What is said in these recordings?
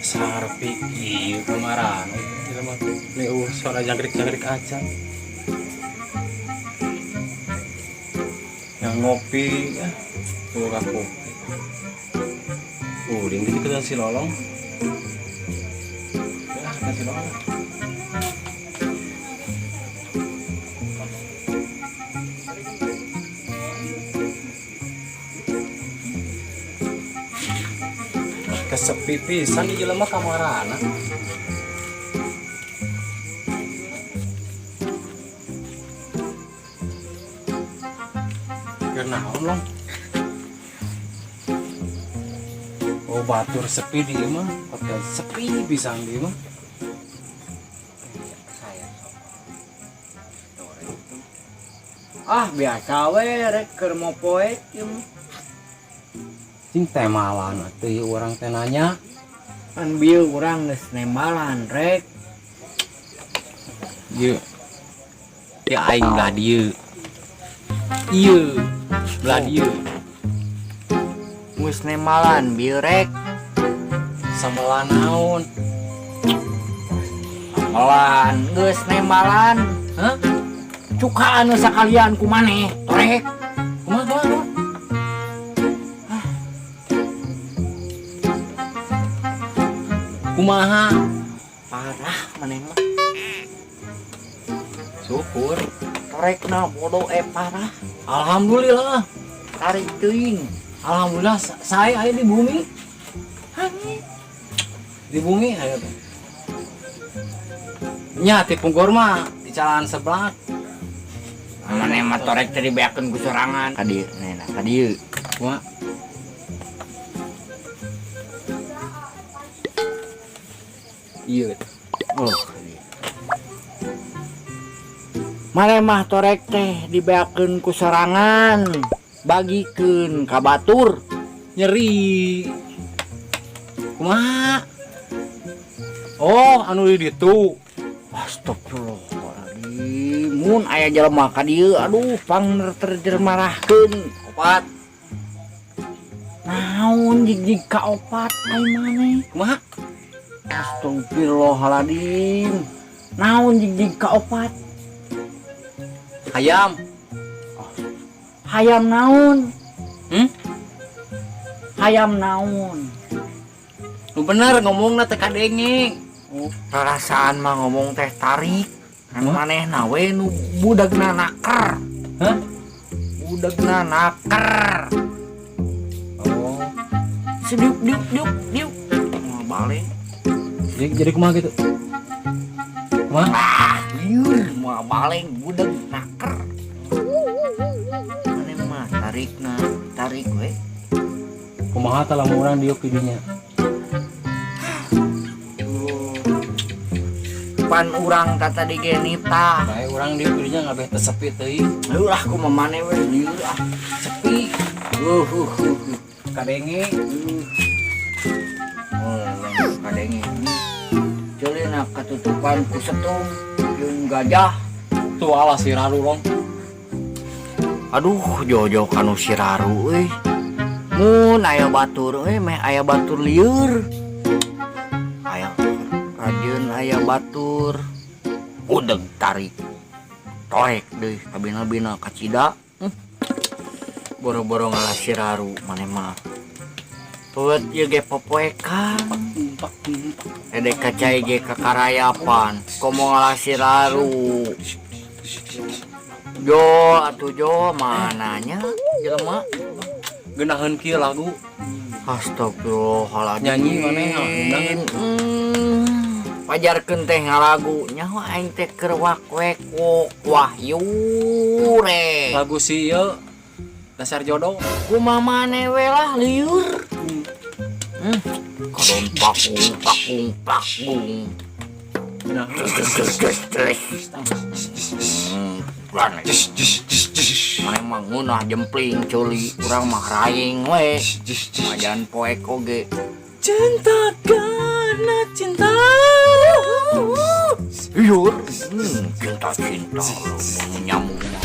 Sarpi ieu kamarana jelema teh? Nih, suara jangkrik-jangkrik aja. Yang ngopi ya, tuh kopi. Udah gitu kita si lolong. Ya, kita si lolong. Kesepi pisan di jelema kamarana. Keur naon, Long? Oh, batur sepi di ieu mah, hotel sepi pisan di ieu mah. Saya ah biasa we rek keur mopoek ieu mah. Cing temalan atuh ieu urang teh nanya. Kan bieu urang geus nembalan rek. Ieu. Ya aing belah dieu. Ieu belah dieu. Geus nembalan bieu rek. Sambalan naon? Nembalan geus nembalan. Hah? Cukaan nu sakalian ku maneh torek. Kumaha, kumaha, kumaha? Kumaha? Parah maneh mah. Syukur. Torekna bodoh parah. Alhamdulillah. Tarik teuing. Alhamdulillah saya aya di bumi. Hangi. Di bumi aya teh. Nya ti pungkur mah di jalan sebelah. Maneh mah torek teh dibeakeun ku sorangan. Ka dieu, nah ka dieu. Kumaha? Iya. Oh, ka dieu. Maneh mah torek teh dibeakeun ku sorangan, bagikeun ka batur. Nyeri. Kumaha? Oh, anu di ditu. Astagfirullahaladzim. Mun aya jelema ka dieu, aduh pang terjermarahkeun. Opat. Naon jig-jig ka opat ai maneh? Kumaha? Astagfirullahaladzim. Naon jig-jig ka opat? Hayam. Hayam naon? Hmm? Hayam naon? Nu bener ngomongna teh kadenge. Oh, perasaan mah ngomong teh tarik. Kan manehna we nu budegna naker. Hah? Budegna naker. Oh. Sediuk diuk diuk diuk. Mau balik. Jadi kumaha gitu? Kumaha? Ah, liur mau balik budeg naker. Maneh mah tarikna, tarik we. Kumaha tah lamun urang diuk di dinya? Pan urang tata di genita. Bae urang diuk di dinya ngabeh teh sepi teuing. Ulah kumaha maneh we liur ah. Sepi. Kadenge. Oh, kadenge. Ceulina katutupan ku setung jeung gajah. Tuh alah si Raru long. Aduh, jauh-jauh kanu si Raru euy. Mun aya batur euy, meh aya batur lieur. Aya rajin aya batur. Udeg tarik. Torek deui kabina-bina kacida. Boro-boro ngalah si Raru maneh mah. Peuet ieu ge popoekan. Edek kacai ge kakarayapan. Komo ngalah si Raru. Jo atuh jo mananya jelema Geunaheun kieu lagu. Astagfirullahaladzim. Nyanyi maneh undangan. Pajarkeun teh ngalagu nyaho aing teh keur wak wek wok wahyu re. Lagu si ieu dasar jodoh. Kumaha maneh we lah liur. Kadon pakung pakung pakung. Nah. Maneh mah ngeunah jempling ceuli, urang mah raing we. Majan poek oge. Cinta karena cinta. Liur. Cinta-cinta nyamuk mah.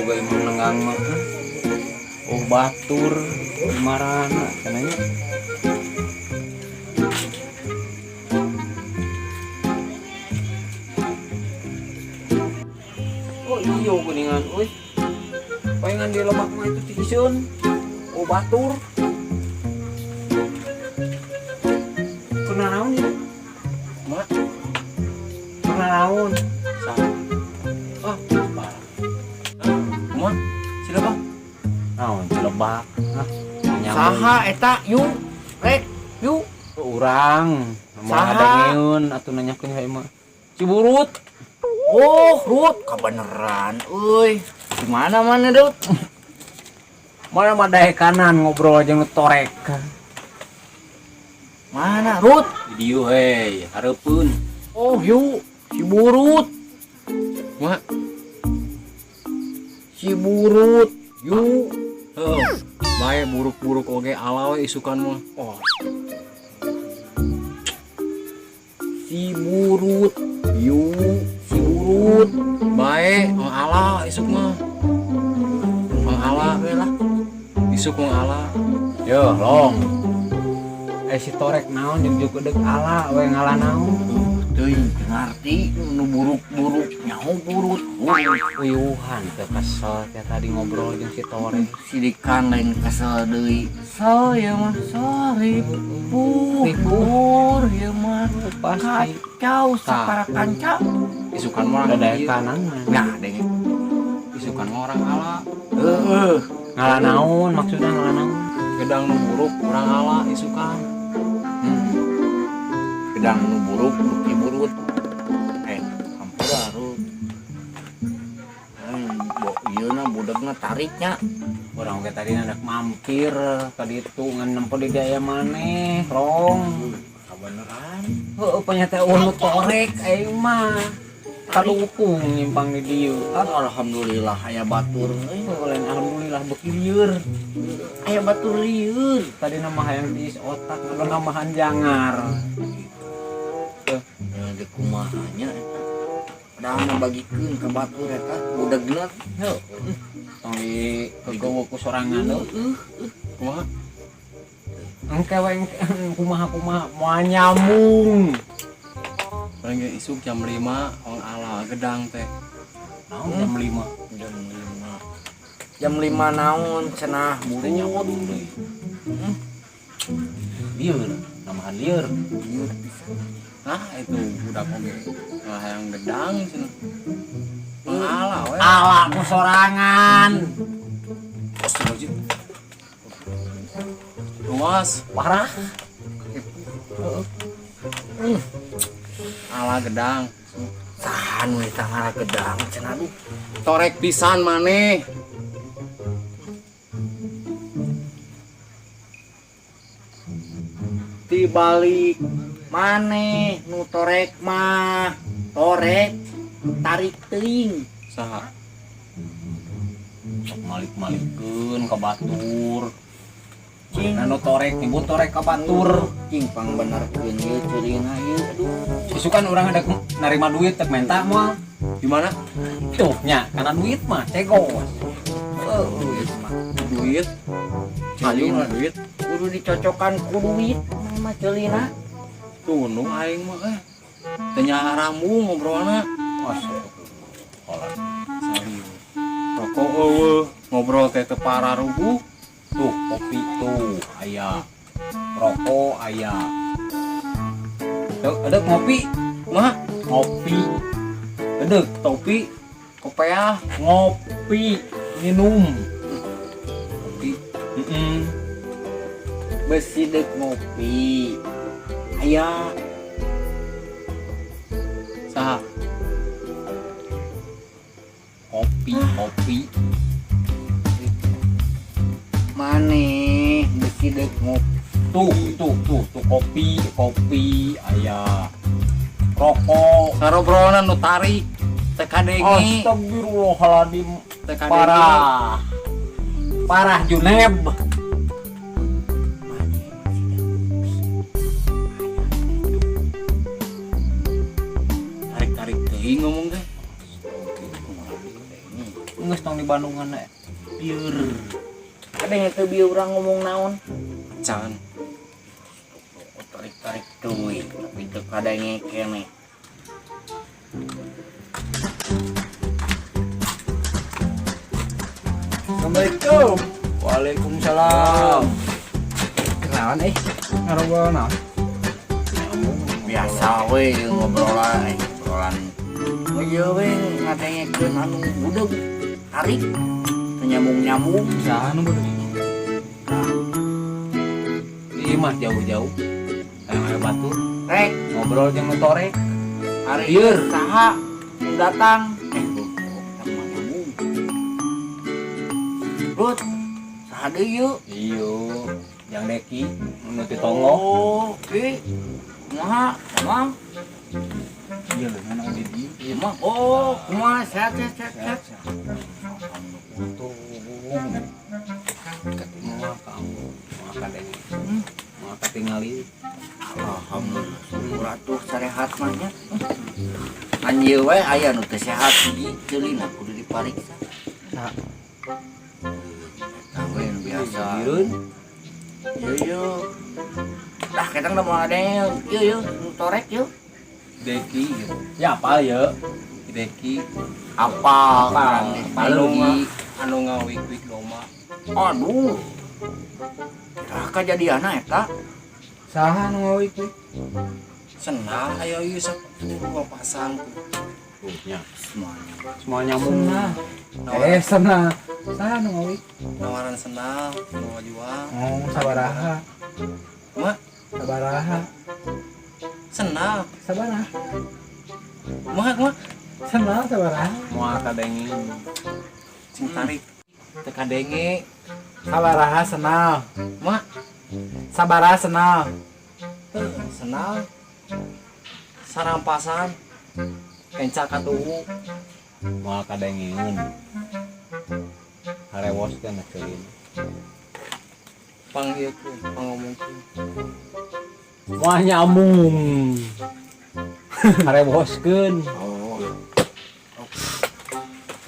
boga imah lenggang mah. Oh batur marana cenah. Oh iya geuningan euy. Palingan di lebak mah itu tiiseun. Oh batur. Kunaon ieu? Mak, Kunaon? saha? Ah, parah. Kumaha? Cilebak. Naon cilebak? Hah? Nyambung. Saha eta yu? Rek, yu. Urang. Mau Saha? ada ngeun atuh nanyakeun ka imah. Ciburut. Oh, Rut, kebeneran euy. Gimana mana, Rut? Mana mah daek kanan ngobrol jeung nu torek. Mana, Rut? Di dieu hei, hareupeun. Oh, yu, si Burut. Kumaha? Si Burut, yu. Heuh. Bae buruk-buruk oge ala we isukan mah. Oh, Si Burut, yu, si Burut. Bae mang ala isuk mah. Mang ala We lah. isuk mang ala. yo long. Eh si torek naon jeung juk deuk ala we ngala naon. Teuing teu ngarti nu buruk-buruk nyaho burut. Uyuhan teu kesel teh tadi ngobrol jeung si torek. Sidikan lain kesel deui. So ya mah sorry. Puh, Ripuh. pur ya mah. Pasti. Kacau sapara kanca. Isukan mah Udah orang daek ieu. kanan mah. Nah, deh. Isukan mah orang ala. Heeh. Ngala naon maksudnya ngala naon? Gedang nu buruk urang ala isukan. Gedang nu buruk beuki burut. Eh, hampura Rut. Bo ieu na budegna tariknya. Urang oge tadi hendak mampir ka ditu ngan nempo di gaya maneh, rong. Kabeneran. Heueuh panyata eueuh nu torek aing mah. Kadukung nyimpang di dieu. Ah, alhamdulillah aya batur euy. Heueuh lain alhamdulillah beuki lieur. Aya batur lieur. Tadi nama hayang tiis otak ngadon namahan jangar. Ya di kumaha nya eta. Padahal mah bagikeun ka batur eta budegna. Heuh. Tong di kegowo ku sorangan heuh. Kumaha? Engke we engke kumaha-kumaha moal nyambung. Paling ge isuk jam 5 mang ala gedang teh. Naon jam 5? Jam 5. Jam 5 naon cenah Teu nyambung burut. deui. Lieur, namahan lieur. Lieur pisan. Nah, itu budak oge. Lah hayang gedang cenah. Mang ala we. Ala ku sorangan. Astagfirullahaladzim. Luas, Parah. ala gedang. Saha nu eta ngala gedang cenah aduh. Torek pisan maneh. Dibalik maneh nu torek mah torek tarik teuing. Saha? Sok malik-malikeun ka batur. Cing. Nah, nu torek nyebut torek ka batur. Cing pangbenerkeun ieu ceurina ieu aduh. Isukan urang ada narima duit tek menta moal. Di mana? Tuh nya, karena duit mah cegos. Heuh, duit mah. Duit. Ayo lah duit. Kudu dicocokan ku duit mah ceulina. Tunung aing mah eh. Teu nyarambu ngobrolna. Astagfirullah. Serius. Rokok eueuh, ngobrol teh teu pararuguh. Tuh kopi tuh aya. Rokok aya. Tuh, edek ngopi, Kumaha? ngopi. Edek Topi, kopeah, ngopi, minum. kopi. Heeh. Besi deuk ngopi. Aya Saha? Kopi, kopi. maneh besi deuk ngopi. Tuh, tuh, tuh, tuh kopi, kopi aya. Rokok. Sarobrolna nu tarik. Teu kadenge. Astagfirullahaladzim. Teu kadenge. Parah. Parah Juneb. Tarik-tarik teuing ngomong teh. Geus tong di Bandungan we. Lieur. Kadang teu bieu urang ngomong naon. Can. Tarik-tarik teuing, tapi teu kadenge keneh. Assalamualaikum. Waalaikumsalam. Kenalan ngobrol naon? Biasa we ngobrolan, ngobrolan. Ieu we ngadengekeun anu budeg tarik teu nyambung-nyambung. Saha nu budeg? Ieu mah jauh-jauh. Hayang aya batu. Rek ngobrol jeung nu torek. Ari Lieur. Saha nu datang? Kita mah nyambung. Rut, saha deui yeuh? Iyo, yang deki nu ti tonggo. Oh, ki. Kumaha? Emang? Iya, mana di dieu. Ieu mah. Oh, kumaha sehat sehat sehat. sehat. Untung. Ketemu kamu, moal kadenge. Moal katingali. Alhamdulillah, syukur atuh sarehat mah nya. Kan ieu we aya nu teu sehat di ceulina kudu dipariksa. Saha? Eta we nu biasa. Bireun. Ieu ieu. Dah ketang da moal ada ieu ieu nu torek ieu. Deki gitu. Ya apal ye. Deki Apal. Apal. anu Lagi. anu ngawik-wik domba. Aduh. Tah kajadianna eta. Saha nu ngawik we? Senang ayo ieu dua pasang tuh. Nya, Semuanya. semua nyambung. Senah. Saha nu ngawik? Nawaran senang, nu jual. Oh, sabaraha. Kumaha? Sabaraha. Senang. Sabaraha. Kumaha kumaha? Senang sabaraha. Moal kadenge. Sing tarik. Teu kadenge. Sabaraha senang. Kumaha? Sabaraha senang. Senang. Sarampasan. Kenca katuhu. Moal kadengeun. Harewos kan ceulin. Pang ieu keun, pangomongkeun. Moal nyambung. Harewoskeun. Oh.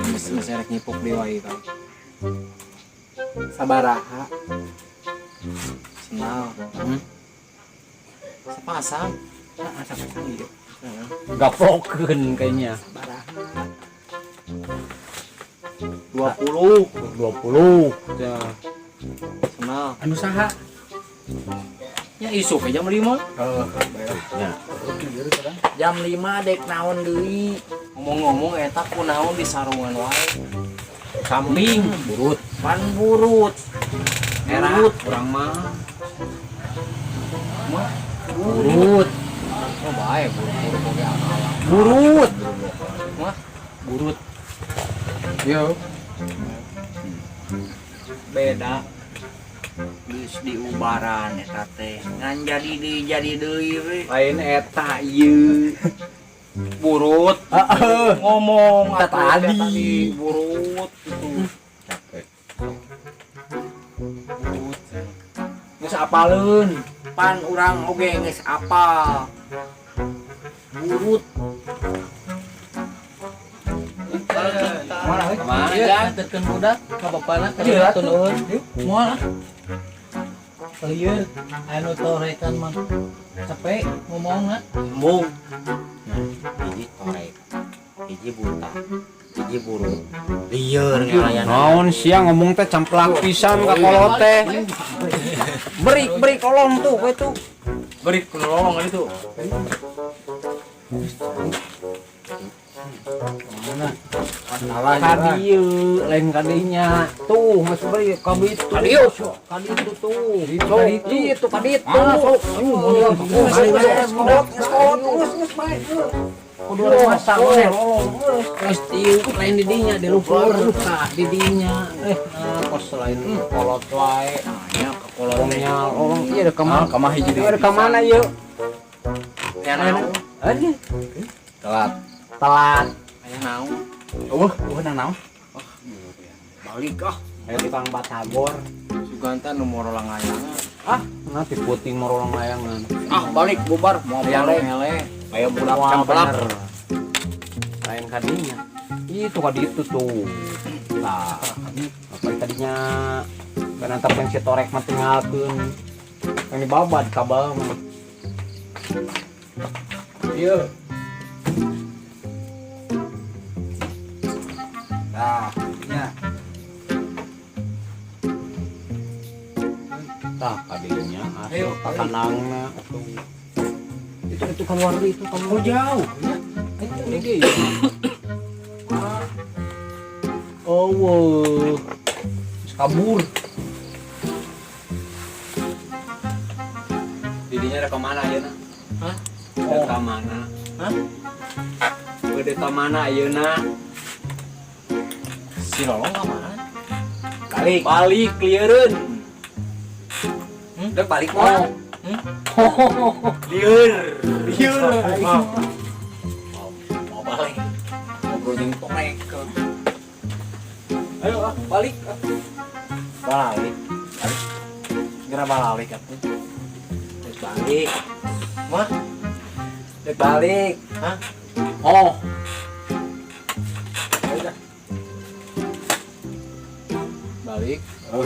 Geus geus erek nyipuk deui wae kan. Sabaraha. Senang. Sepasang. Heeh, sapasang ieu. Gaplokeun kayaknya. Sabaraha. 20. 20. Ya. Senang. Anu saha? Ya isuk jam 5. Heeh, ya. Jam 5 dek naon deui. Ngomong-ngomong eta kunaon di sarungan wae. Kambing burut. Pan burut. Era Burut. urang mah. Mah Burut. oh bae burut-burut oge akal. Burut. Mah Burut. Yo. Beda. Geus diubaran eta teh. Ngan jadi deui jadi deui we. Lain eta ieu. Burut. Heeh. Ngomong Eta atuh tadi. tadi burut gitu. Capek. Burut. Geus apaleun. Pan urang oge geus apal. Burut. Mana we? Kemana Iya. ya? Anterkeun budak ka bapana ka Iya, atuh nuhun. Moal ah. Lieur anu torekan mah capek ngomongna. Embung. Hiji torek. Hiji buta. Hiji burut. Lieur ngalayan. Naon sia ngomong teh camplak pisan ka kolot teh. Beri beri kolong tuh we tuh. Beri kelolong itu. Masalah ka dieu lain ka dinya. Tuh geus beri ka ditu. Ka dieu. Ka ditu tuh. Sok itu ka ditu. Sok. Geus kolot geus geus bae. Kudu masak we. Geus dieu lain di dinya di luhur tah di dinya. Nah kos lain kolot wae. Nya ka kolot teh. Nya lolong ieu ka mana? Ka mah hiji Ieu ka mana ieu? Aya naon? Aduh, Telat. telat. Aya naon? Eueuh, nanaon? Balik ah. Ayo tukang batagor. Suganta nu morolang layangan. Ah, nanti puting morolong layangan. Ah balik bubar mau Aya nu balik. eleh. Aya budak Wah, camplak. bener. Lain kadinya. Itu kadi itu tuh. Nah, apa tadinya ganantap yang si torek mah tinggalkeun. Yang dibabad kabel mah. Ieu. Nah, nya. Tah kadinya Ayo, asup ka kandangna atuh. Itu keluar deui, itu keluar. Oh, jauh. Itu ini dia. Oh, wow. Terus kabur. Didinya ada kemana ayeuna? Hah? Ada ka mana? Hah? Udah ka mana ayeuna? Si Lolong ka mana? Balik. Balik lieureun. Udah balik mau. Oh. Lieur. Lieur. Mau balik. Ngobrol jeung torek. Ayo ah, balik. Ah. Balik. Segera balik atuh. Dek balik. Mah? Dek balik. Hah? Oh. Ayo dah. Balik. Oh.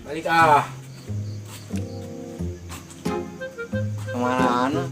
Balik ah. Kemana?